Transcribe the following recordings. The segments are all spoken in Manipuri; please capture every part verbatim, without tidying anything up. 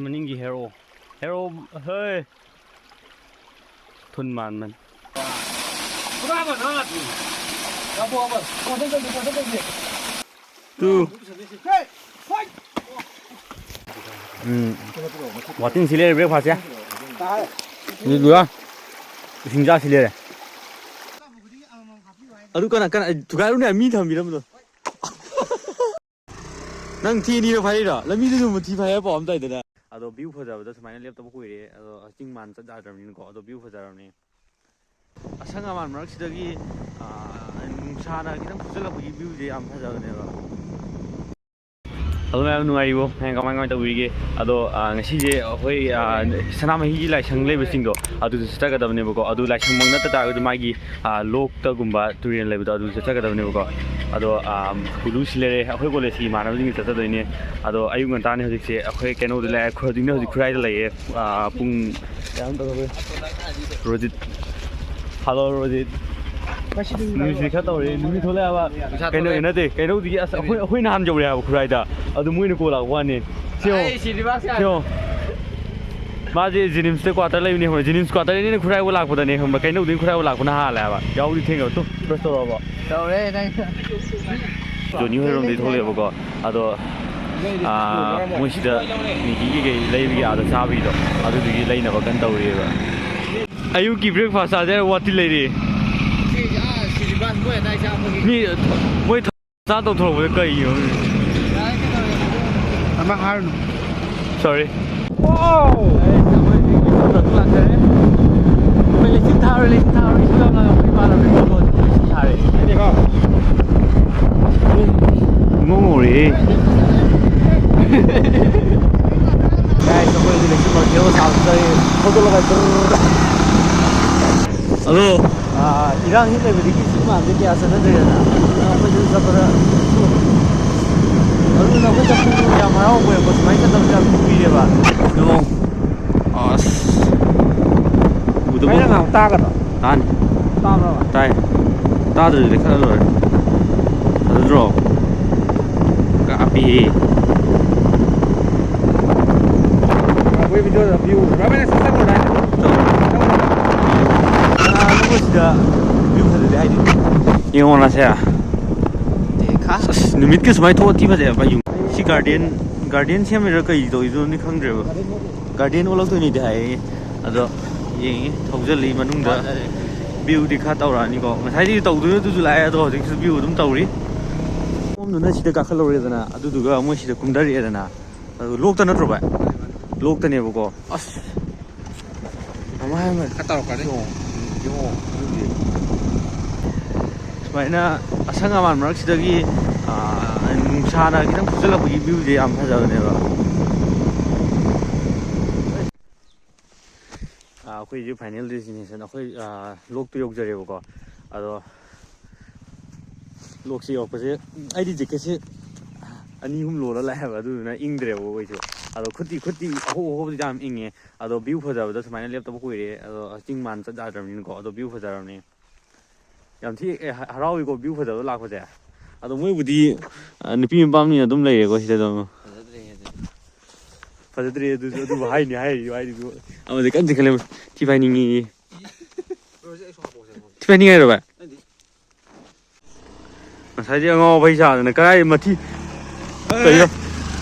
ꯃꯅꯤꯡꯒꯤ ꯍꯦꯔꯣ꯫ ꯍꯦꯔꯣ, ꯍꯦ꯫ ꯊꯨꯟ ꯃꯥꯟꯕꯅꯤ꯫ ꯇꯨ꯫ ꯎꯝ꯫ ꯋꯥꯇꯤꯟ ꯁꯤ ꯂꯩꯔꯦ breakfast ꯁꯦ꯫ ꯑꯗꯨꯗꯨꯒ ꯏꯁꯤꯡ ꯆꯥꯁꯤ ꯂꯩꯔꯦ꯫ ꯑꯗꯨ ꯀꯅꯥ, ꯀꯅꯥ, ꯊꯨꯒꯥꯏꯔꯨꯅꯦ, ꯃꯤ ꯊꯝꯕꯤꯔꯝꯕꯗꯣ꯫ ꯅꯪ ꯊꯤ ꯑꯅꯤꯔꯛ ꯐꯥꯏꯔꯤꯔꯣ? ꯂꯝꯕꯤꯗꯁꯨ ꯑꯃꯨꯛ ꯊꯤ ꯐꯥꯏ ꯍꯥꯏꯕ ꯄꯥꯎ ꯑꯃ ꯇꯥꯏꯗꯅ꯫ ꯑꯗꯣ view ꯐꯖꯕꯗ ꯁꯨꯃꯥꯏꯅ ꯂꯦꯞꯇꯕ ꯀꯨꯏꯔꯦ꯫ ꯑꯗꯣ ꯆꯤꯡ ꯃꯥꯟ ꯆꯠ ꯌꯥꯗ꯭ꯔꯕꯅꯤꯅꯀꯣ꯫ ꯑꯗꯣ view ꯐꯖꯔꯕꯅꯤ꯫ ꯑꯁꯪ ꯑꯃꯥꯟ ꯃꯔꯛꯁꯤꯗꯒꯤ, ꯑꯥ, ꯅꯨꯡꯁꯥꯅ ꯈꯤꯇꯪ ꯐꯨꯖꯜꯂꯛꯄꯒꯤ view ꯁꯦ ꯌꯥꯝ ꯐꯖꯕꯅꯦꯕ꯫ ꯍꯜꯂꯣ ꯃꯌꯥꯝ, ꯅꯨꯡꯉꯥꯏꯔꯤꯕꯣ? ꯃꯌꯥꯝ ꯀꯃꯥꯏ ꯀꯃꯥꯏ ꯇꯧꯕꯤꯔꯤꯒꯦ? ꯑꯗꯣ, ꯑꯥ, ꯉꯁꯤꯁꯦ ꯑꯩꯈꯣꯏ, ꯑꯥ, ꯁꯅꯥꯃꯍꯤꯒꯤ ꯂꯥꯏꯁꯪ ꯂꯩꯕꯁꯤꯡꯗꯣ ꯑꯗꯨꯗꯁꯨ ꯆꯠꯀꯗꯕꯅꯦꯕꯀꯣ꯫ ꯑꯗꯨ ꯂꯥꯏꯁꯪꯃꯛ ꯅꯠꯇ ꯇꯥꯔꯒꯁꯨ ꯃꯥꯒꯤ, ꯑꯥ, ꯂꯣꯛꯇꯒꯨꯝꯕ ꯇꯨꯔꯦꯜ ꯂꯩꯕꯗꯣ ꯑꯗꯨꯗ ꯆꯠꯀꯗꯕꯅꯦꯕꯀꯣ꯫ ꯑꯗꯣ, ꯑꯥ, ꯀꯨꯂꯨꯁꯤ ꯂꯩꯔꯦ, ꯑꯩꯈꯣꯏ ꯀꯣꯂꯦꯖꯀꯤ ꯏꯃꯥꯟꯅꯕꯁꯤꯡꯒ ꯆꯠꯆꯗꯣꯏꯅꯦ꯫ ꯑꯗꯣ ꯑꯌꯨꯛ ꯉꯟꯇꯥꯅꯤ ꯍꯧꯖꯤꯛꯁꯦ, ꯑꯩꯈꯣꯏ ꯀꯩꯅꯣꯗ ꯂꯩ, ꯍꯧꯖꯤꯛꯅ ꯍꯧꯖꯤꯛ ꯈꯨꯔꯥꯏꯗ ꯂꯩꯌꯦ꯫ ꯑꯥ, ꯄꯨꯡ ꯀꯌꯥꯝ ꯇꯧꯔꯒꯦ? ꯔꯣꯖꯤꯠ꯫ ꯍꯜꯂꯣ ꯔꯣꯖꯤꯠ꯫ ꯅꯨꯃꯤꯠꯁꯤ ꯈꯔ ꯇꯧꯔꯦ, ꯅꯨꯃꯤꯠ ꯊꯣꯛꯂꯛꯑꯦ ꯍꯥꯏꯕ꯫ ꯅꯨꯡꯁꯥ ꯀꯩꯅꯣ ꯊꯣꯛꯂꯛꯑꯦ꯫ ꯅꯠꯇꯦ, ꯀꯩꯅꯣꯗꯒꯤ ꯑꯁ, ꯑꯩꯈꯣꯏ, ꯑꯩꯈꯣꯏ ꯅꯍꯥꯟ ꯌꯧꯔꯦ ꯍꯥꯏꯕ ꯈꯨꯔꯥꯏꯗ꯫ ꯑꯗꯨ ꯃꯣꯏꯅ ꯀꯣꯜ ꯂꯥꯛꯄ ꯋꯥꯅꯤ꯫ ꯁꯤ ꯌꯦꯡꯉꯣ꯫ ꯑꯩ ꯁꯤꯗꯤ ꯃꯥꯁꯦ ꯁꯤ ꯌꯦꯡꯉꯣ꯫ ꯃꯥꯁꯦ ꯖꯦꯅꯤꯝꯁꯇ ꯀ꯭ꯋꯥꯇꯔ ꯂꯩꯕꯅꯦ, ꯈꯪꯕ꯭ꯔꯥ? ꯖꯦꯅꯤꯝꯁ ꯀ꯭ꯋꯥꯇꯔꯗꯩꯅ ꯈꯨꯔꯥꯏꯕꯨ ꯂꯥꯛꯄꯗꯅꯦ, ꯈꯪꯕ꯭ꯔꯥ? ꯀꯩꯅꯧꯗꯒꯤ ꯈꯨꯔꯥꯏꯕꯨ ꯂꯥꯛꯄꯅ ꯍꯥꯜꯂꯦ ꯍꯥꯏꯕ꯫ ꯌꯥꯎꯗꯤ ꯊꯦꯡꯅꯕ꯫ ꯇꯨ, ꯕ꯭ꯔꯁ ꯇꯧꯔꯛꯑꯕꯣ? ꯇꯧꯔꯦ ꯅꯪ꯫ ꯖꯣꯅꯤ ꯍꯣꯏꯔꯣꯝꯗꯒꯤ ꯊꯣꯛꯂꯛꯑꯦꯕꯀꯣ꯫ ꯑꯗꯣ, ꯑꯥ, ꯃꯣꯏ ꯁꯤꯗ ꯃꯦꯒꯤ ꯀꯩꯀꯩ ꯂꯩꯕꯒꯤ, ꯑꯥꯗ ꯆꯥꯕꯒꯤꯗꯣ, ꯑꯗꯨꯗꯨꯒꯤ ꯂꯩꯅꯕ ꯀꯟꯅ ꯇꯧꯔꯤꯑꯕ꯫ ꯑꯌꯨꯛꯀꯤ breakfast ꯆꯥꯁꯦ ꯍꯥꯏꯔ ꯋꯥꯇꯤ ꯂꯩꯔꯤ꯫ ꯁꯤ, ꯑꯥ, ꯁꯤꯗꯤ ꯕꯥꯁ ꯃꯣꯏ ꯑꯗꯥꯏ ꯆꯥꯕꯒꯤ꯫ ꯃꯤ, ꯃꯣꯏ ꯆꯥ ꯇꯧꯊꯣꯔꯛꯄꯗ ꯀꯩꯒꯤꯅꯣ ꯈꯪꯗꯦ꯫ ꯑꯃ ꯍꯥꯏꯔꯨꯅꯨ꯫ Sorry꯫ ꯋꯥꯎ! ꯑꯩꯈꯣꯏ ꯂꯩꯆꯤꯜ ꯊꯥꯔꯣꯏ, ꯂꯩꯆꯤꯜ ꯊꯥꯔꯣꯏ, ꯏꯁꯨ ꯌꯥꯝ ꯂꯥꯡꯉꯛꯄ ꯏꯃꯥꯟꯅꯕ ꯏꯃꯥꯟꯅꯕ ꯂꯩꯆꯤꯜ ꯊꯥꯔꯦ꯫ ꯍꯥꯏꯗꯤꯀꯣ꯫ ꯏꯃꯧ ꯉꯧꯔꯦꯍꯦ꯫ Guys, ꯑꯩꯈꯣꯏ ꯍꯧꯖꯤꯛ ꯂꯩꯆꯤꯜ ꯃꯔꯛꯇ ꯍꯦꯔꯣ ꯁꯥꯕ ꯆꯠꯂꯤ꯫ ꯍꯧꯒꯠꯂꯒ ꯇꯨꯔ꯫ ꯑꯗꯣ, ꯑꯥ, ꯏꯔꯥꯡ ꯍꯦꯛ ꯂꯩꯕꯗꯒꯤ ꯁꯤ ꯃꯥꯟꯁꯦ ꯀꯌꯥ ꯆꯠꯅꯗ꯭ꯔꯦꯗꯅ꯫ ꯑꯗꯨꯅ ꯑꯩꯈꯣꯏꯁꯨ ꯆꯠꯄꯗ ꯑꯗꯨꯅ ꯑꯩꯈꯣꯏ ꯆꯠꯄꯗꯨ ꯌꯥꯝ ꯍꯔꯥꯎꯕ ꯑꯣꯏꯔꯛꯄ, ꯁꯨꯃꯥꯏꯅ ꯆꯠꯇꯕꯁꯨ ꯌꯥꯝ ꯀꯨꯏꯔꯦꯕ꯫ ꯌꯦꯡꯉꯣ꯫ ꯑꯁ꯫ ꯎꯗꯕ ꯑꯩꯅ ꯉꯥꯡꯕ ꯇꯥꯒꯗ꯭ꯔꯣ? ꯇꯥꯅꯤ꯫ ꯇꯥꯕ꯭ꯔꯕ? ꯇꯥꯏ꯫ ꯇꯥꯗ꯭ꯔꯗꯤ ꯂꯩꯈꯠꯂ ꯂꯣꯏꯔꯦ꯫ ꯐꯖꯗ꯭ꯔꯣ? ꯀꯥꯞꯄꯤꯍꯦ꯫ ꯚꯤꯗꯤꯑꯣꯗ ꯚ꯭ꯌꯨ ꯚꯥꯏ ꯁꯤ ꯆꯠꯂꯨꯔꯦ꯫ ꯀꯅꯥꯅꯣ ꯁꯤꯗ ꯚ꯭ꯌꯨ ꯐꯖꯗꯦ ꯍꯥꯏꯗꯤ? ꯌꯦꯡꯉꯣ ꯅꯁꯦ꯫ ꯑꯁ, ꯅꯨꯃꯤꯠꯀ ꯁꯨꯃꯥꯏꯅ ꯊꯣꯛꯑꯗꯤ ꯐꯖꯩ ꯚꯥꯏ꯫ ꯌꯨꯝ ꯁꯤ ꯒꯥꯔꯗꯦꯟ, ꯒꯥꯔꯗꯦꯟ ꯁꯦꯝꯃꯤꯔꯥ ꯀꯩ ꯇꯧꯔꯤꯅꯣꯗꯤ ꯈꯪꯗ꯭ꯔꯦꯕ꯫ ꯒꯥꯔꯗꯦꯟ ꯑꯣꯜꯂꯛꯇꯣꯏꯅꯤꯗꯤ ꯍꯥꯏꯌꯦ꯫ ꯑꯗꯣ ꯌꯦꯡꯉꯤ, ꯊꯧꯖꯤꯜꯂꯤ ꯃꯅꯨꯡꯗ꯫ ꯚ꯭ꯌꯨꯗꯤ ꯈꯔ ꯇꯧꯔꯛꯑꯅꯤꯀꯣ꯫ ꯉꯁꯥꯏꯗꯤ ꯇꯧꯗꯣꯏꯅꯣ ꯑꯗꯨꯁꯨ ꯂꯥꯛꯑꯦ, ꯑꯗꯣ ꯍꯧꯖꯤꯛꯁꯨ ꯚ꯭ꯌꯨ ꯑꯗꯨꯝ ꯇꯧꯔꯤ꯫ ꯁꯣꯝꯗꯨꯅ ꯁꯤꯗ ꯀꯥꯈꯠꯍꯧꯔꯦꯗꯅ, ꯑꯗꯨꯗꯨꯒ ꯃꯣꯏ ꯁꯤꯗ ꯀꯨꯝꯊꯔꯛꯑꯦꯗꯅ꯫ ꯑꯗꯨ ꯂꯣꯛꯇ ꯅꯠꯇ꯭ꯔꯣ ꯚꯥꯏ? ꯂꯣꯛꯇꯅꯦꯕꯀꯣ꯫ ꯑꯁ꯫ ꯀꯃꯥꯏ ꯍꯥꯏꯅ ꯈꯔ ꯇꯧꯔꯛꯀꯅꯤ꯫ ꯌꯦꯡꯉꯣ, ꯌꯦꯡꯉꯣ, ꯑꯗꯨꯗꯤ꯫ ꯁꯨꯃꯥꯏꯅ ꯑꯁꯪ ꯑꯃꯥꯟ ꯃꯔꯛꯁꯤꯗꯒꯤ, ꯑꯥ, ꯅꯨꯡꯁꯥꯅ ꯈꯤꯇꯪ ꯐꯨꯖꯜꯂꯛꯄꯒꯤ ꯚ꯭ꯌꯨꯁꯦ ꯌꯥꯝ ꯐꯖꯕꯅꯦꯕ꯫ ꯑꯥ, ꯑꯩꯈꯣꯏ ꯍꯧꯖꯤꯛ ꯐꯥꯏꯅꯦꯜ ꯗꯦꯁꯇꯤꯅꯦꯁꯟ ꯑꯩꯈꯣꯏ, ꯑꯥ, ꯂꯣꯛꯇꯨ ꯌꯧꯖꯔꯦꯕꯀꯣ꯫ ꯑꯗꯣ ꯂꯣꯛꯁꯤ ꯌꯧꯔꯛꯄꯁꯦ ꯑꯩꯗꯤ ꯖꯦꯀꯦꯠꯁꯦ ꯑꯅꯤ ꯑꯍꯨꯝ ꯂꯣꯜꯂ ꯂꯥꯛꯑꯦꯕ, ꯑꯗꯨꯗꯨꯅ ꯏꯪꯗ꯭ꯔꯦꯕ ꯑꯩꯈꯣꯏꯁꯨ꯫ ꯑꯗꯣ ꯈꯨꯠꯇꯤ, ꯈꯨꯠꯇꯤ ꯑꯍꯣ ꯑꯍꯣꯕꯗꯤ ꯌꯥꯝ ꯏꯪꯉꯦ꯫ ꯑꯗꯣ ꯚ꯭ꯌꯨ ꯐꯖꯕꯗ ꯁꯨꯃꯥꯏꯅ ꯂꯦꯞꯇꯕ ꯀꯨꯏꯔꯦ꯫ ꯑꯗꯣ ꯆꯤꯡ ꯃꯥꯟ ꯆꯠ ꯌꯥꯗ꯭ꯔꯕꯅꯤꯅꯀꯣ꯫ ꯑꯗꯣ ꯚ꯭ꯌꯨ ꯐꯖꯔꯕꯅꯤ꯫ ꯌꯥꯝ ꯊꯤ, ꯑꯦ, ꯍ-, ꯍꯔꯥꯎꯏꯀꯣ ꯚ꯭ꯌꯨ ꯐꯖꯕ ꯂꯥꯛꯄꯁꯦ꯫ ꯑꯗꯣ ꯃꯣꯏꯕꯨꯗꯤ, ꯑ, ꯅꯨꯄꯤ ꯃꯄꯥꯝꯅꯤꯅ ꯑꯗꯨꯝ ꯂꯩꯔꯦꯀꯣ ꯁꯤꯗ ꯑꯗꯨꯝ꯫ ꯐꯖꯗ꯭ꯔꯦ ꯑꯗꯨꯁꯨ, ꯑꯗꯨꯕꯨ ꯍꯥꯏꯅꯤ ꯍꯥꯏꯔꯤꯕ ꯍꯥꯏꯔꯤꯕꯨ꯫ ꯑꯃꯗꯤ ꯀꯟꯅ ꯆꯤꯡꯈꯠꯂꯦ, ꯊꯤ ꯐꯥꯏꯅꯤꯡꯉꯤ꯫ ꯊꯤ ꯐꯥꯏꯅꯤꯡꯉꯥꯏꯔꯣ ꯚꯥꯏ? ꯉꯁꯥꯏꯗꯤ ꯑꯉꯥꯎ ꯑꯐꯩ ꯁꯥꯗꯅ ꯀꯔꯥꯏ ꯃꯊꯤ ꯀꯩꯅꯣ?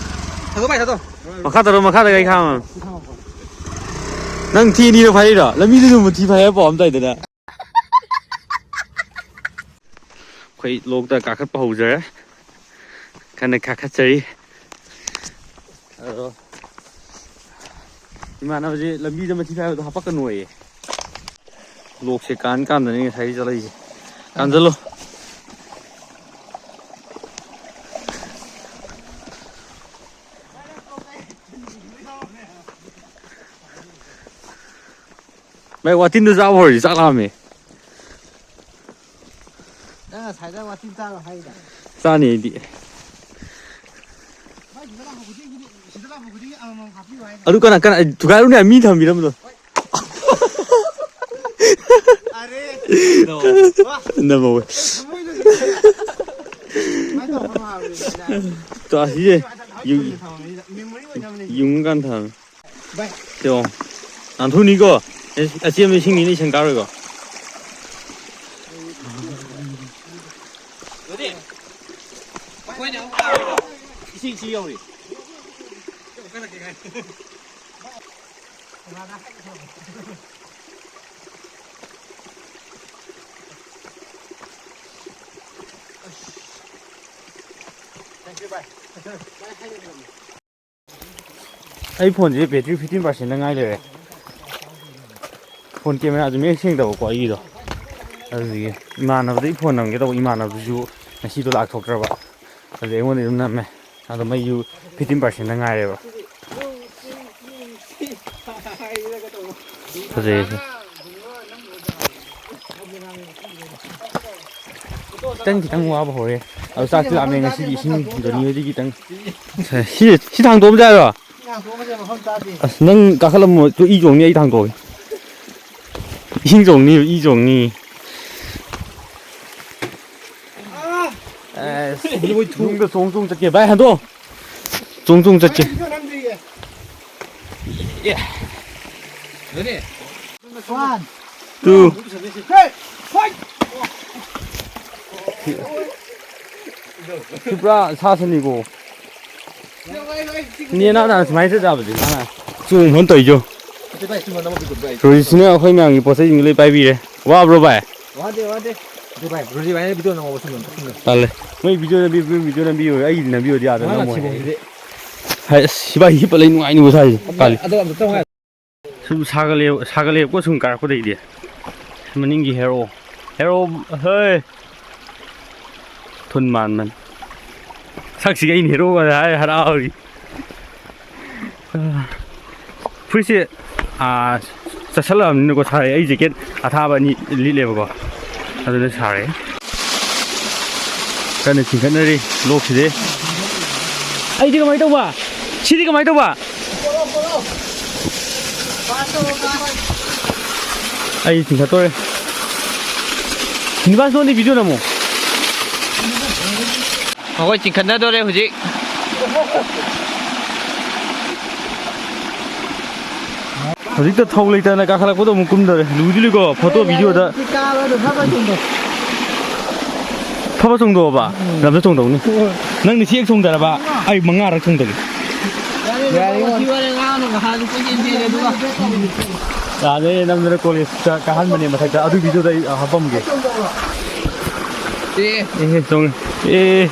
ꯊꯥꯗꯣꯛ ꯚꯥꯏ, ꯊꯥꯗꯣꯛ꯫ ꯃꯈꯥ ꯇꯧꯔꯣ, ꯃꯈꯥꯗ ꯀꯩ ꯈꯥꯝꯃꯣ? ꯅꯪ ꯊꯤ ꯑꯅꯤꯔꯣ ꯐꯥꯏꯔꯤꯔꯣ? ꯂꯝꯕꯤꯗꯨꯁꯨ ꯃꯊꯤ ꯐꯥꯏ ꯍꯥꯏꯕ ꯄꯥꯎ ꯑꯃ ꯇꯥꯏꯗꯅ꯫ ꯑꯩꯈꯣꯏ ꯂꯣꯛꯇ ꯀꯥꯈꯠꯄ ꯍꯧꯖꯔꯦ꯫ ꯀꯟꯅ ꯀꯥꯈꯠꯆꯔꯤ꯫ ꯑꯗꯣ ꯏꯃꯥꯟꯅꯕꯁꯦ ꯂꯝꯕꯤꯗ ꯃꯊꯤ ꯐꯥꯏꯕꯗꯣ ꯍꯥꯄꯛꯀꯅꯣꯌꯦ꯫ ꯂꯣꯛꯁꯦ ꯀꯥꯟ ꯀꯥꯟꯗꯅꯤ ꯉꯁꯥꯏ ꯆꯠꯂꯛꯏꯁꯦ꯫ ꯀꯥꯟꯁꯤꯜꯂꯣ꯫ ꯚꯥꯏ, ꯋꯥꯇꯤꯟꯗꯣ ꯆꯥꯕ ꯍꯧꯔꯗꯤ ꯆꯥꯛ ꯂꯥꯝꯃꯦ꯫ ꯅꯪ ꯉꯁꯥꯏꯗ ꯋꯥꯇꯤꯟ ꯆꯥꯔꯣ ꯍꯥꯏꯗ꯫ ꯆꯥꯅꯤ ꯑꯩꯗꯤ꯫ ꯃꯥꯏ ꯁꯤꯗ ꯂꯥꯛꯄ ꯈꯨꯗꯤꯡꯒꯤ, ꯁꯤꯗ ꯂꯥꯛꯄ ꯈꯨꯗꯤꯡꯒꯤ ꯑꯃꯃꯝ ꯍꯥꯞꯄꯤꯌꯨ ꯍꯥꯏꯅ꯫ ꯑꯗꯨ ꯀꯅꯥ, ꯀꯅꯥ ꯊꯨꯒꯥꯏꯔꯨꯅꯦ, ꯃꯤ ꯊꯝꯕꯤꯔꯝꯕꯗꯣ꯫ ꯑꯔꯦ꯫ ꯅꯃꯧꯋꯦ꯫ ꯊꯃꯣꯏꯗꯣ ꯀꯃꯥꯏꯅ ꯇꯧꯔꯛꯄꯅꯣ ꯍꯥꯏꯕꯅꯤꯗ꯫ ꯇꯣ, ꯑꯁꯤꯁꯦ ꯌꯨ-, ꯊꯝꯃꯝꯃꯤꯁꯤꯗ memory ꯑꯣꯏꯅꯕꯅꯤ꯫ ꯌꯨꯡꯉꯀꯥꯟ ꯊꯝꯃꯦ꯫ ꯚꯥꯏ꯫ ꯌꯦꯡꯉꯣ꯫ ꯅꯥꯟꯊꯨꯅꯤꯀꯣ꯫ ꯑꯦ, ꯑꯆꯦꯟꯕ ꯏꯁꯤꯡꯅꯤꯅ ꯏꯁꯤꯡ ꯀꯥꯔꯣꯏꯀꯣ꯫ ꯏꯁꯤꯡ ꯁꯤ ꯌꯧꯔꯤ꯫ ꯑꯩ ꯐꯣꯟꯁꯦ ꯕꯦꯇ꯭ꯔꯤ ꯐꯤꯐꯇꯤꯟ ꯄꯥꯔꯁꯦꯟꯗ ꯉꯥꯏ ꯂꯩꯔꯦ꯫ ꯐꯣꯟ ꯀꯦꯃꯦꯔꯥꯁꯨ ꯃꯌꯦꯛ ꯁꯦꯡꯗꯕꯀꯣ ꯑꯩꯒꯤꯗꯣ꯫ ꯑꯗꯨꯗꯒꯤ ꯏꯃꯥꯟꯅꯕꯗ ꯑꯩ ꯐꯣꯟ ꯅꯝꯒꯦ ꯇꯧꯕ, ꯏꯃꯥꯟꯅꯕꯗꯨꯁꯨ ꯉꯁꯤꯗꯣ ꯂꯥꯛꯊꯣꯛꯇ꯭ꯔꯕ꯫ ꯑꯗꯨꯗꯤ ꯑꯩꯉꯣꯟꯗ ꯑꯗꯨꯝ ꯅꯝꯃꯦ꯫ ꯑꯗꯣ ꯃꯩꯁꯨ ꯐꯤꯐꯇꯤꯟ ꯄꯥꯔꯁꯦꯟꯗ ꯉꯥꯏꯔꯦꯕ꯫ ꯐꯖꯩꯌꯦ ꯁꯤ꯫ ꯈꯤꯇꯪ ꯈꯤꯇꯪ ꯋꯥꯕ ꯍꯧꯔꯦ꯫ ꯑꯗꯣ ꯆꯥꯛꯇꯤ ꯂꯥꯝꯃꯦ ꯉꯁꯤꯗꯤ ꯏꯁꯤꯡ ꯗꯣꯅꯤ ꯍꯣꯏꯗꯤ ꯈꯤꯇꯪ꯫ ꯁꯤ, ꯁꯤ ꯊꯥꯡꯗꯣꯛꯑꯝꯁꯦ ꯍꯥꯏꯔꯣ? ꯉꯥꯏꯈꯣ, ꯃꯁꯦ ꯃꯐꯝ ꯆꯥꯗꯦ꯫ ꯑꯁ, ꯅꯪ ꯀꯥꯈꯠꯂꯝꯃꯣ, ꯇꯨ ꯏ ꯆꯣꯡꯅꯤ, ꯑꯩ ꯊꯥꯡꯗꯣꯛꯑꯒꯦ꯫ ꯏꯁꯤꯡ ꯆꯣꯡꯅꯤ, ꯏ ꯆꯣꯡꯅꯤ꯫ ꯑꯁ, ꯅꯨꯡꯗ ꯆꯣꯡ ꯆꯣꯡ ꯆꯠꯀꯦ꯫ ꯚꯥꯏ, ꯍꯟꯗꯣꯛꯑꯣ꯫ ꯆꯣꯡ ꯆꯣꯡ ꯆꯠꯀꯦ꯫ ꯚꯤꯗꯤꯑꯣ ꯅꯝꯗ꯭ꯔꯤꯌꯦ꯫ ꯋꯥꯟ꯫ ꯇꯨ꯫ ꯍꯦ! ꯍꯣꯏ! ꯁꯤ ꯄꯨꯔꯥ ꯁꯥ ꯁꯟꯅꯤꯀꯣ꯫ ꯅꯦ ꯅꯥ ꯅꯥ ꯁꯨꯃꯥꯏꯅ ꯆꯠ ꯌꯥꯕꯁꯦ ꯅꯥ ꯅꯥ꯫ ꯆꯣꯡ ꯐꯟ ꯇꯧꯔꯤꯁꯦ꯫ ꯍꯧꯖꯤꯛꯁꯤꯅ ꯑꯩꯈꯣꯏ ꯃꯌꯥꯝꯒꯤ ꯄꯣꯠ ꯆꯩꯁꯤꯡꯗꯣ ꯂꯣꯏ ꯄꯥꯏꯕꯤꯔꯦ꯫ ꯋꯥꯕ꯭ꯔꯣ ꯚꯥꯏ? ꯋꯥꯗꯦ, ꯋꯥꯗꯦ꯫ ꯑꯗꯨ ꯚꯥꯏ, ꯔꯣꯖꯤ ꯚꯥꯏꯅ ꯚꯤꯗꯤꯑꯣ ꯅꯝꯃꯛꯑꯣ ꯁꯨꯝ ꯇꯜꯂꯦ꯫ ꯃꯣꯏ ꯚꯤꯗꯤꯑꯣ ꯅꯝꯕꯤꯌꯨ, ꯚꯤꯗꯤꯑꯣ ꯅꯝꯕꯤꯌꯨ꯫ ꯑꯩꯒꯤꯗꯤ ꯅꯝꯕꯤꯌꯨꯗꯤ ꯌꯥꯗ꯭ꯔꯦ, ꯃꯥꯅ ꯅꯝꯃꯣꯏ꯫ ꯁꯤꯕꯧꯁꯤꯗꯤ꯫ ꯍꯥꯏ, ꯑꯁ, ꯁꯤꯕꯥꯏ ꯍꯤꯞꯄ ꯂꯩ ꯅꯨꯡꯉꯥꯏꯅꯤꯕꯣ ꯁꯥꯏꯁꯦ꯫ ꯇꯜꯂꯦ꯫ ꯑꯗꯣ ꯑꯝꯇ ꯇꯧ ꯍꯥꯏ꯫ ꯁꯨꯝ ꯁꯥꯒꯠꯂꯦ-, ꯁꯥꯒꯠꯂꯦꯕꯀꯣ ꯁꯨꯝ ꯀꯥꯔꯛꯄꯗꯩꯗꯤ꯫ ꯃꯅꯤꯡꯒꯤ ꯍꯦꯔꯣ꯫ ꯍꯦꯔꯣ, ꯍꯣꯏ꯫ ꯊꯨꯟ ꯃꯥꯟꯕꯅꯤ꯫ ꯁꯛꯁꯤꯒ ꯑꯩꯅ ꯍꯦꯔꯣꯒ ꯍꯥꯏ ꯍꯔꯥꯎꯔꯤ꯫ ꯐꯨꯔꯤꯠꯁꯦ, ꯑꯥ, ꯆꯠꯁꯜꯂꯛꯑꯕꯅꯤꯅꯀꯣ ꯁꯥꯔꯦ꯫ ꯑꯩ ꯖꯦꯀꯦꯠ ꯑꯊꯥꯕ ꯑꯅꯤ ꯂꯤꯠꯂꯦꯕꯀꯣ꯫ ꯑꯗꯨꯅ ꯁꯥꯔꯦ꯫ ꯀꯟꯅ ꯆꯤꯡꯈꯠꯅꯔꯤ ꯂꯣꯛꯁꯤꯗꯤ꯫ ꯑꯩꯗꯤ ꯀꯃꯥꯏꯅ ꯇꯧꯕ? ꯁꯤꯗꯤ ꯀꯃꯥꯏꯅ ꯇꯧꯕ? ꯑꯩ ꯆꯤꯡꯈꯠꯇꯣꯔꯦ꯫ ꯅꯤꯕꯥꯁ, ꯅꯉꯣꯟꯗ ꯚꯤꯗꯤꯑꯣ ꯅꯝꯃꯣ꯫ ꯃꯈꯣꯏ ꯆꯤꯡꯈꯠꯅꯗꯣꯔꯦ ꯍꯧꯖꯤꯛ꯫ ꯍꯧꯖꯤꯛꯇ ꯊꯧ ꯂꯩꯇꯅ ꯀꯥꯈꯠꯂꯛꯄꯗꯣ ꯑꯃꯨꯛ ꯀꯨꯝꯗꯧꯔꯦ꯫ ꯂꯨꯗꯤ ꯂꯨꯏꯀꯣ, ꯐꯣꯇꯣ ꯚꯤꯗꯤꯑꯣꯗ꯫ ꯁꯤ ꯀꯥꯕꯗꯣ ꯐꯕ ꯆꯣꯡꯗꯣ꯫ ꯐꯕ ꯆꯣꯡꯗꯣꯛꯑꯕ? ꯎꯝ꯫ ꯂꯝꯗ ꯆꯣꯡꯗꯧꯅꯤ꯫ ꯍꯣꯏ꯫ ꯅꯪꯅ ꯁꯤ ꯍꯦꯛ ꯆꯣꯡꯊꯔꯕ, ꯑꯩ ꯃꯉꯥꯔꯛ ꯆꯣꯡꯊꯒꯦ꯫ ꯌꯥꯔꯦ, ꯌꯥꯔꯦ, ꯋꯥꯊꯤ ꯋꯥꯔꯦꯝ ꯉꯥꯡꯅꯨ, ꯉꯍꯥꯟꯁꯨ ꯀꯣꯏꯆꯦꯟ ꯆꯦꯜꯂꯦ, ꯑꯗꯨꯒ꯫ ꯌꯥꯔꯦ, ꯅꯝꯗꯅ ꯀꯣꯂꯦꯖꯇ ꯀꯥꯍꯟꯕꯅꯦ ꯃꯊꯛꯇ, ꯑꯗꯨ ꯚꯤꯗꯤꯑꯣꯗ ꯑꯩ ꯍꯥꯞꯄꯝꯒꯦ꯫ ꯑꯦ꯫ ꯑꯦ, ꯆꯣꯡꯉꯦ꯫ ꯑꯦ꯫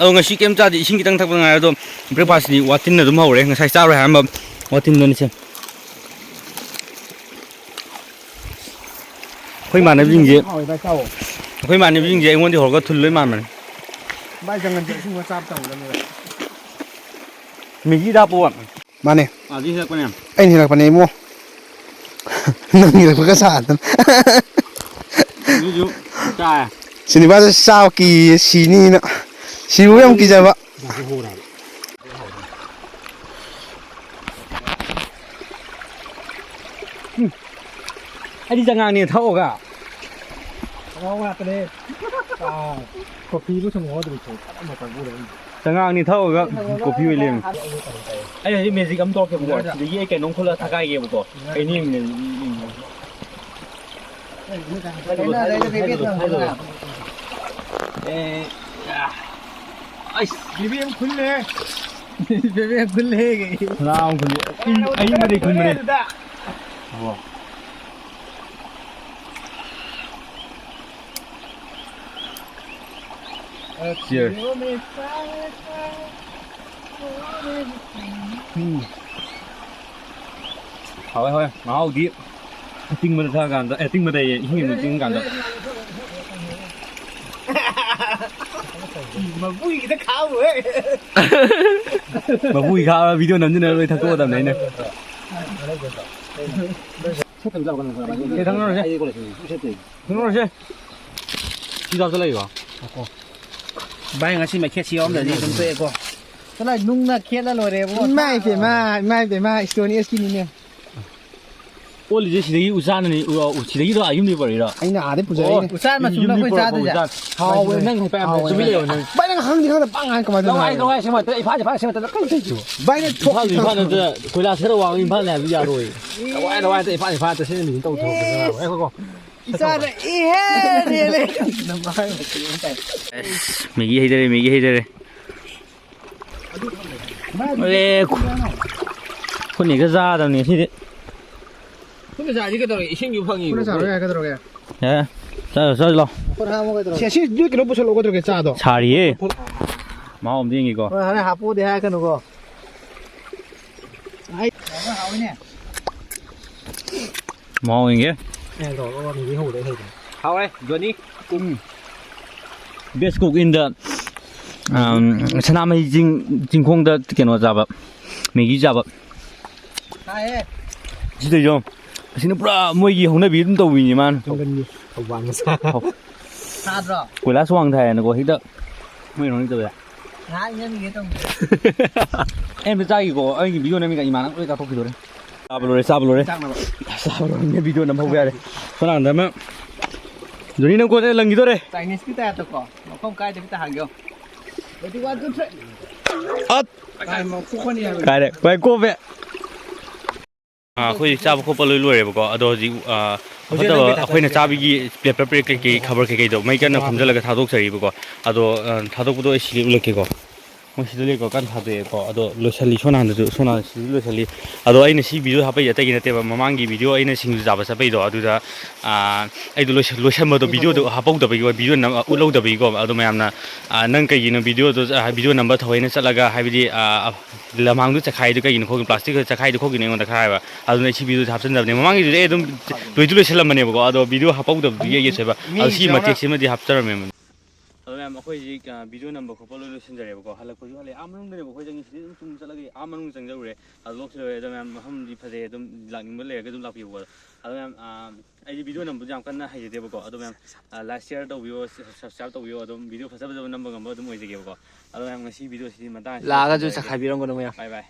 ꯑꯗꯣ ꯉꯁꯤ ꯀꯩꯝ ꯆꯥꯗꯦ, ꯏꯁꯤꯡ ꯈꯤꯇꯪ ꯊꯛꯄ ꯉꯥꯏꯔꯦ꯫ ꯑꯗꯣ ꯕ꯭ꯔꯦꯛꯐꯥꯁꯇꯤ ꯋꯥꯇꯤꯟꯅ ꯑꯗꯨꯝ ꯍꯧꯔꯦ, ꯉꯁꯥꯏ ꯆꯥꯔꯣꯏ ꯍꯥꯏꯔꯝꯕ ꯋꯥꯇꯤꯟꯗꯨꯅꯤ ꯁꯦ꯫ ꯑꯩꯈꯣꯏ ꯏꯃꯥꯟꯅꯕꯁꯤꯡꯁꯦ, ꯍꯥꯎꯋꯦ ꯚꯥꯏ, ꯆꯥꯎꯋꯣ꯫ ꯑꯩꯈꯣꯏ ꯏꯃꯥꯟꯅꯕꯁꯤꯡꯁꯦ ꯑꯩꯉꯣꯟꯗ ꯍꯧꯔꯒ ꯊꯨꯜ ꯂꯣꯏ ꯃꯥꯟꯕꯅꯦ꯫ ꯚꯥꯏ, ꯖꯪꯒꯜꯗ ꯏꯁꯤꯡ ꯃꯆꯥ ꯑꯃ ꯇꯧꯒꯗꯕꯅꯦ ꯚꯥꯏ꯫ ꯃꯦꯒꯤꯗ ꯍꯥꯞꯄꯣ꯫ ꯃꯥꯅꯦ꯫ ꯑꯗꯨ ꯍꯦꯜꯂꯛꯄꯅꯦ꯫ ꯑꯩꯅ ꯍꯦꯜꯂꯛꯄꯅꯦ ꯏꯕꯨꯡꯉꯣ꯫ ꯅꯪ ꯍꯦꯜꯂꯛꯄꯒ ꯁꯥꯗꯅ꯫ ꯑꯗꯨꯁꯨ ꯆꯥꯏ꯫ ꯁꯤꯅꯤꯕꯥꯁꯦ ꯆꯥꯕ ꯀꯤꯌꯦ, ꯁꯤꯅꯤꯅ꯫ ꯁꯤꯕꯨ ꯌꯥꯝ ꯀꯤꯖꯕ꯫ ꯎꯝ꯫ ꯑꯩꯗꯤ ꯆꯉꯥꯡꯅꯦ ꯊꯛꯑꯣꯒ꯫ ꯈꯣꯡꯒ꯭ꯔꯥꯎ ꯉꯥꯛꯇꯅꯦ꯫ ꯑꯥ, ꯀꯣꯐꯤꯕꯨ ꯁꯨꯝ ꯉꯧꯗ꯭ꯔꯤ ꯐꯥꯎ ꯐꯖꯅ ꯇꯧꯕꯤꯔꯦ ꯑꯩꯗꯤ꯫ ꯆꯉꯥꯡꯅꯤ ꯊꯛꯑꯒ ꯀꯣꯐꯤ ꯑꯣꯏ ꯂꯩꯔꯝꯃꯤ꯫ ꯑꯩ ꯍꯧꯖꯤꯛ ꯃꯦꯖꯤꯛ ꯑꯃ ꯇꯧꯔꯛꯀꯦꯕꯀꯣ꯫ ꯁꯤꯗꯒꯤ ꯑꯩ ꯀꯩꯅꯣꯝ ꯈꯨꯜꯂ ꯊꯛꯀꯥꯏꯒꯦꯕꯀꯣ꯫ ꯑꯩ ꯅꯤꯡꯉꯤꯅꯦ꯫ ꯑꯦ, ꯑ꯫ ꯑꯩꯁ꯫ ꯕꯦꯕꯤ ꯑꯃ ꯈꯨꯜꯂꯦ꯫ ꯕꯦꯕꯤ ꯑꯃ ꯈꯨꯜꯂꯦ꯫ ꯁꯅꯥ ꯑꯃ ꯈꯨꯜꯂꯦ꯫ ꯑꯩ, ꯑꯩ ꯃꯔꯩ ꯈꯨꯟꯕꯅꯦ꯫ ꯑꯗꯨꯗ꯫ ꯑꯣ꯫ Cheers. ꯎꯝ꯫ ꯍꯥꯎꯋꯦ, ꯍꯥꯎꯋꯦ꯫ ꯃꯍꯥꯎꯗꯤ ꯑꯇꯤꯡꯕꯗ ꯊꯛꯑꯀꯥꯟꯗ, ꯑꯦ, ꯑꯇꯤꯡꯕꯗ ꯏꯁꯤꯡ ꯑꯃ ꯇꯤꯡꯉꯀꯥꯟꯗ꯫ ꯃꯕꯨꯏꯒꯤꯗ ꯈꯥꯛꯎꯍꯦ꯫ ꯃꯕꯨꯏ ꯈꯥꯛꯑ ꯚꯤꯗꯤꯑꯣ ꯅꯝꯁꯤꯟꯅꯔ ꯂꯣꯏ ꯊꯛꯇꯣꯛꯑꯗꯕꯅꯦ ꯑꯩꯅ꯫ ꯁꯤ ꯊꯛꯅꯔꯁꯦ꯫ ꯊꯛꯅꯔꯁꯦ꯫ ꯁꯤ ꯆꯥꯕ ꯆꯠꯂꯛꯏꯀꯣ꯫ ꯚꯥꯏ, ꯉꯁꯤ ꯃꯩꯈꯦꯠꯁꯤ ꯌꯥꯎꯔꯝꯗ꯭ꯔꯗꯤ ꯑꯗꯨꯝ ꯇꯣꯛꯑꯦꯀꯣ꯫ ꯆꯠꯂꯣ, ꯅꯨꯡꯅ ꯈꯦꯠꯂ ꯂꯣꯏꯔꯦꯕꯣ꯫ ꯏꯃꯥ ꯏꯄꯦꯝꯃ, ꯏꯃꯥ ꯏꯄꯦꯝꯃ, ꯏꯁꯇꯣꯟ ꯑꯦꯖꯀꯤꯅꯤꯅꯦ꯫ ꯑꯣꯜꯂꯤꯁꯦ ꯁꯤꯗꯒꯤ ꯎꯆꯥꯟꯅꯅꯤ, ꯎ-, ꯎ-, ꯁꯤꯗꯒꯤꯔꯣ ꯑꯥ ꯌꯨꯝꯗꯒꯤ ꯄꯨꯔꯛꯏꯔꯣ? ꯑꯩꯅ ꯑꯥꯗꯩ ꯄꯨꯖꯔꯛꯏꯅꯦ꯫ ꯎꯆꯥꯟ ꯃꯆꯨꯝꯅ ꯌꯨꯝꯗꯒꯤ ꯑꯩꯈꯣꯏ ꯄꯨꯔꯛꯄ ꯆꯥꯗꯣꯏꯁꯦ꯫ ꯎꯆꯥꯟ꯫ ꯍꯥꯎꯋꯦ꯫ ꯅꯪ ꯍꯥꯏꯐꯦꯠ ꯍꯥꯏꯐꯦꯠ ꯍꯥꯎꯋꯦ꯫ ꯇꯨꯃꯤꯟ ꯂꯩꯌꯣ ꯅꯪ꯫ ꯚꯥꯏ, ꯅꯪ ꯈꯪꯗꯤ ꯈꯪꯗ ꯄꯪ ꯍꯥꯏ ꯀꯃꯥꯏꯅ ꯇꯧꯅꯣ? ꯂꯋꯥꯏ, ꯂꯋꯥꯏ, ꯁꯤ ꯃꯊꯛꯇ ꯏꯐꯥ, ꯏꯐꯥ, ꯁꯤ ꯃꯊꯛꯇ ꯀꯔꯤ ꯇꯧꯔꯤꯁꯤꯕꯣ? ꯚꯥꯏ, ꯅꯪ ꯊꯣꯛ-, ꯏꯝꯐꯥꯜꯗꯨ ꯏꯝꯐꯥꯜ ꯅꯠꯇ꯭ꯔ ꯀꯣꯏꯂꯥꯁ ꯈꯔ ꯋꯥꯡꯕ ꯏꯝꯐꯥꯜꯅꯦ ꯍꯥꯏꯕꯗꯤ ꯌꯥꯔꯣꯏ꯫ ꯂꯋꯥꯏ, ꯂꯋꯥꯏꯗ ꯏꯐꯥ, ꯏꯐꯥ ꯅꯠꯇ꯭ꯔ ꯁꯤ ꯅꯨꯃꯤꯠꯁꯤ ꯇꯧꯊꯣꯔꯛꯄꯁꯤꯅ꯫ ꯉꯥꯏꯈꯣꯀꯣ꯫ ꯏꯆꯥꯅ ꯏꯍꯦꯟ ꯍꯦꯜꯂꯦ꯫ ꯑꯁ, ꯃꯦꯒꯤ ꯍꯩꯗꯔꯦ, ꯃꯦꯒꯤ ꯍꯩꯗꯔꯦ꯫ ꯑꯦ, ꯈꯨ-, ꯈꯨꯠꯅ ꯍꯦꯛꯇ ꯆꯥꯗꯕꯅꯤ ꯉꯁꯤꯗꯤ꯫ ꯈꯨꯠꯅ ꯆꯥꯗꯤ ꯀꯩꯗꯧꯔꯒꯦ? ꯏꯁꯤꯡꯁꯨ ꯐꯪꯉꯤ꯫ ꯈꯨꯠꯅ ꯆꯥꯔꯣ ꯌꯥꯏ, ꯀꯩꯗꯧꯔꯒꯦ? ꯑꯦ, ꯆꯥꯔꯣ, ꯆꯥꯔꯣ ꯂꯥꯎ꯫ ꯈꯨꯠ ꯍꯥꯝꯃꯣ ꯀꯩꯗꯧꯔꯒꯦ? ꯁꯦ, ꯁꯤ ꯅꯣꯏ ꯀꯩꯅꯣ ꯄꯨꯁꯜꯂꯛꯑꯣ ꯀꯩꯗꯧꯔꯒꯦ, ꯆꯥꯗꯣ? ꯁꯥꯔꯤꯌꯦ꯫ ꯃꯍꯥꯎ ꯑꯝꯇ ꯌꯦꯡꯒꯦꯀꯣ꯫ ꯍꯣꯏ, ꯍꯣꯔꯦꯟ ꯍꯥꯞꯄꯣꯗꯤ ꯍꯥꯏꯔꯛꯀꯅꯨꯀꯣ꯫ ꯑꯩ ꯍꯥꯎꯋꯤꯅꯦ꯫ ꯃꯍꯥꯎ ꯌꯦꯡꯒꯦ꯫ ꯑꯦ, ꯂꯧꯔꯣ, ꯂꯧꯔꯣ, ꯃꯤꯒꯤ ꯍꯧꯕꯗꯩ ꯍꯩꯕꯅꯦ꯫ ꯍꯥꯎꯋꯦ, ꯖꯣꯅꯤ꯫ ꯎꯝ꯫ Best cook in the, um, ꯁꯅꯥꯃꯍꯤ ꯆꯤꯡ, ꯆꯤꯡꯈꯣꯡꯗ ꯀꯩꯅꯣ ꯆꯥꯕ, ꯃꯦꯒꯤ ꯆꯥꯕ꯫ ꯇꯥꯏꯌꯦ꯫ ꯁꯤꯗꯩꯁꯨ, ꯑꯁꯤꯅ ꯄꯨꯔꯥ ꯃꯣꯏꯒꯤ ꯍꯧꯅꯕꯤ ꯑꯗꯨꯝ ꯇꯧꯕꯤꯅꯤ ꯃꯥꯅ꯫ ꯖꯪꯒꯜꯒꯤ ꯊꯧꯕꯥꯜ ꯃꯆꯥ꯫ ꯍꯧ-, ꯁꯥꯗ꯭ꯔꯣ? ꯀꯣꯏꯂꯥꯁ ꯋꯥꯡ ꯊꯥꯏꯌꯦꯅꯀꯣ, ꯍꯦꯛꯇ ꯃꯣꯏ ꯍꯧꯅꯕꯤ ꯇꯧꯋꯦ꯫ ꯉꯥꯏꯍꯥꯛ ꯏꯪꯍꯟꯈꯤꯒꯦ ꯇꯧꯅꯤ꯫ ꯑꯩ ꯑꯝꯇ ꯆꯥꯈꯤꯀꯣ, ꯑꯩꯒꯤ video ꯅꯝꯃꯤꯉꯩ ꯏꯃꯥꯅ ꯂꯣꯏ ꯆꯥꯊꯣꯛꯈꯤꯗꯣꯔꯦ꯫ ꯆꯥꯕ ꯂꯣꯏꯔꯦ, ꯆꯥꯕ ꯂꯣꯏꯔꯦ꯫ ꯆꯥꯛꯅꯕ꯫ ꯆꯥꯕ ꯂꯣꯏꯔꯦ, video ꯅꯝꯍꯧꯕ ꯌꯥꯔꯦ꯫ ꯁꯣꯝ ꯅꯥꯀꯟꯗ ꯑꯃ, ꯖꯣꯅꯤ ꯅꯪ ꯀꯣꯟꯅ ꯂꯪꯈꯤꯗꯣꯔꯦ꯫ Chinese ꯀꯤ type ꯇꯀꯣ, ꯃꯐꯝ ꯀꯥꯏꯗ ꯈꯤꯇ ꯍꯥꯡꯒꯦ ꯌꯦꯡꯉꯣ꯫ Ready, one, two, three꯫ ꯑꯠ! ꯀꯥꯏ ꯃꯈꯨ ꯈꯣꯟ ꯌꯥꯔꯣꯏ꯫ ꯀꯥꯏꯔꯦ, ꯚꯥꯏ ꯀꯣꯞꯄꯦ꯫ ꯑꯥ, ꯑꯩꯈꯣꯏ ꯆꯥꯕ ꯈꯣꯠꯄ ꯂꯣꯏ ꯂꯣꯏꯔꯦꯕꯀꯣ, ꯑꯗꯣ ꯍꯧꯖꯤꯛ, ꯑꯥ, ꯍꯧꯖꯤꯛ ꯐꯠꯇꯕ ꯅꯪ ꯀꯩ ꯑꯩꯈꯣꯏꯅ ꯊꯥꯗꯣꯛꯀꯦ? ꯆꯥꯕꯒꯤ paper plate ꯀꯩꯀꯩ ꯈꯕꯔ ꯀꯩꯀꯩꯗꯣ ꯃꯩ ꯀꯟꯅ ꯈꯨꯝꯖꯤꯜꯂꯒ ꯊꯥꯗꯣꯛꯆꯔꯤꯕꯀꯣ꯫ ꯑꯗꯣ, ꯑꯥ, ꯊꯥꯗꯣꯛꯄꯗꯣ ꯑꯩ ꯁꯤꯗ ꯎꯠꯂꯛꯀꯦꯀꯣ꯫ ꯃꯣꯏ ꯁꯤꯗ ꯂꯩꯀꯣ, ꯀꯟꯅ ꯊꯥꯗꯣꯛꯑꯦꯀꯣ꯫ ꯑꯗꯣ ꯂꯣꯏꯁꯜꯂꯤ, ꯁꯣꯝ ꯅꯥꯀꯟꯗꯁꯨ, ꯁꯣꯝ ꯅꯥꯀꯟꯗ ꯁꯤꯗꯁꯨ ꯂꯣꯏꯁꯜꯂꯤ꯫ ꯑꯗꯣ ꯑꯩꯅ ꯁꯤ video ꯍꯥꯞꯄꯛꯏꯁꯦ ꯑꯇꯩꯒꯤ ꯅꯠꯇꯦꯕ, ꯃꯃꯥꯡꯒꯤ video ꯑꯩꯅ ꯁꯤꯡꯖꯨ ꯆꯥꯕ ꯆꯠꯄꯩꯗꯣ, ꯑꯗꯨꯗ, ꯑꯥ, ꯑꯩꯗꯣ ꯂꯣꯏꯁ-, ꯂꯣꯏꯁꯟꯕꯗꯣ, video ꯗꯣ ꯍꯥꯞꯍꯧꯗꯕꯒꯤ, video ꯅꯝ-, ꯎꯠꯍꯧꯗꯕꯒꯤꯀꯣ꯫ ꯑꯗꯣ ꯃꯌꯥꯝꯅ, ꯑꯥ, "ꯅꯪ ꯀꯩꯒꯤꯅꯣ video ꯗꯣ, ꯑꯥ, video ꯅꯝꯕ ꯊꯑꯣꯏꯅ ꯆꯠꯂꯒ, ꯍꯥꯏꯕꯗꯤ, ꯑꯥ, ꯂꯝꯍꯥꯡꯗꯣ ꯆꯈꯥꯏꯔꯤꯗꯣ ꯀꯩꯒꯤꯅꯣ ꯈꯣꯠꯀꯤꯅꯣ, plastic ꯇꯣ ꯆꯈꯥꯏꯔꯤꯗꯣ ꯈꯣꯠꯀꯤꯅꯣ?" ꯑꯩꯉꯣꯟꯗ ꯈꯔ ꯍꯥꯏꯕ꯫ ꯑꯗꯨꯅ ꯑꯩ ꯁꯤ video ꯁꯦ ꯍꯥꯞꯆꯤꯟꯗꯕꯅꯦ꯫ ꯃꯃꯥꯡꯒꯤꯗꯨꯗꯤ ꯑꯩ ꯑꯗꯨꯝ ꯂꯣꯏꯗꯤ ꯂꯣꯏꯁꯤꯜꯂꯝꯕꯅꯦꯕꯀꯣ, ꯑꯗꯣ video ꯍꯥꯞꯍꯧꯗꯕꯗꯨꯒꯤ ꯑꯩꯒꯤ ꯁꯣꯏꯕ꯫ ꯑꯗꯣ ꯁꯤ ꯃꯇꯦꯛꯁꯤꯃꯗꯤ ꯍꯥꯞꯆꯔꯝꯃꯦ꯫ ꯑꯗꯣ ꯃꯌꯥꯝ, ꯑꯩꯈꯣꯏ ꯍꯧꯖꯤꯛ, ꯑ, video ꯅꯝꯕ ꯈꯣꯠꯄ ꯂꯣꯏ ꯂꯣꯏꯁꯤꯟꯖꯔꯦꯕꯀꯣ꯫ ꯍꯜꯂꯛꯄꯁꯨ ꯍꯜꯂꯛꯑꯦ꯫ ꯑꯥ ꯃꯅꯨꯡꯗꯅꯦꯕ ꯑꯩꯈꯣꯏ ꯆꯪꯉꯤ꯫ ꯁꯤꯗꯩ ꯑꯗꯨꯝ ꯆꯨꯝ ꯆꯠꯂꯒ ꯑꯥ ꯃꯅꯨꯡ ꯆꯪꯖꯔꯨꯔꯦ꯫ ꯑꯗꯣ ꯂꯣꯛꯁꯨ ꯂꯣꯏꯔꯦ꯫ ꯑꯗꯣ ꯃꯌꯥꯝ, ꯃꯐꯝꯗꯤ ꯐꯖꯩ꯫ ꯑꯗꯨꯝ ꯂꯥꯛꯅꯤꯡꯕ ꯂꯩꯔꯒ ꯑꯗꯨꯝ ꯂꯥꯛꯄꯤꯌꯨꯀꯣ꯫ ꯑꯗꯣ ꯃꯌꯥꯝ, ꯑ, ꯑꯩꯗꯤ video ꯅꯝꯕꯁꯨ ꯌꯥꯝ ꯀꯟꯅ ꯍꯩꯖꯗꯦꯕꯀꯣ꯫ ꯑꯗꯣ ꯃꯌꯥꯝ, ꯑ, like, share ꯇꯧꯕꯤꯌꯣ, subscribe ꯇꯧꯕꯤꯌꯣ꯫ ꯑꯗꯨꯝ video ꯐꯖ ꯐꯖꯕ ꯅꯝꯕ ꯉꯝꯕ ꯑꯗꯨꯝ ꯑꯣꯏꯖꯒꯦꯕꯀꯣ꯫ ꯑꯗꯣ ꯃꯌꯥꯝ, ꯉꯁꯤ video ꯁꯤꯗꯤ ꯃꯇꯥꯡ ꯑꯁꯤꯗ ꯂꯥꯛꯑꯒꯁꯨ ꯂꯣꯏꯁꯤꯟꯖꯔꯒꯦ꯫ ꯆꯈꯥꯏꯕꯤꯔꯝꯒꯅꯨ ꯃꯌꯥꯝ꯫ Bye bye꯫